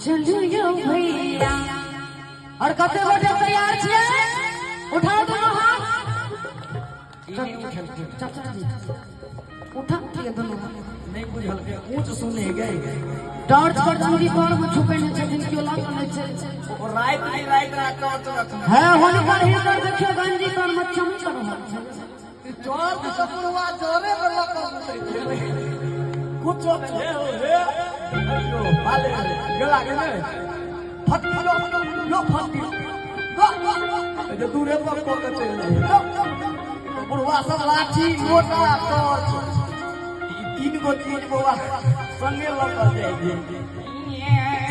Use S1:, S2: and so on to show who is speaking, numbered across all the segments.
S1: चलू यौ भैया। और कते गोटे तैयार छियै? उठाओ दोनों हाथ। चाचा जी उठा लिअ दोनों हाथ।
S2: नहीं बुझलकै, ऊंच सुने गए।
S1: टॉर्च पर चूड़ी पर में छुपेने छथिन, केओ लग नहि छै।
S2: ओ राति नहीं राति रात टॉर्च रखने
S1: है हुनकर हिनकर देखियौ गंजी तर में चमक रहल छै।
S3: टॉर्च तऽ बुढ़वा जोरे पर लऽ कऽ घुमै छै।
S2: कुछो नहीं। हे हो हे अयो हाले गला के ने फटकी लो लो फटकी लो जे दूरे पर कऽ के चलि जाइ। बुढ़वा सब लाठी लोटा टॉर्च ई तीन गो चीज बौआ संगे लऽ कऽ जाइ छै।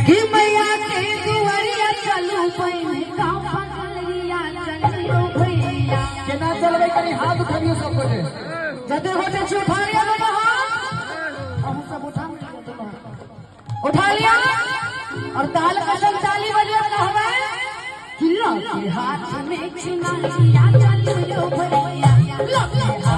S1: कि मैया के दुआरिया चलू बहिन का पगरिया चलियो भैया।
S3: केना चलबै कनी हाथ उठबियौ सब गोटे।
S1: जते गोटे छी उठा लिअ दोनों हाथ। अहूँ सब उठा लिअ दोनों हाथ। उठा लिया और ताल का संग ताली बजे कहबै कि लौटी हाथ में चुनरिया चलियो भैया, लौटी हाथ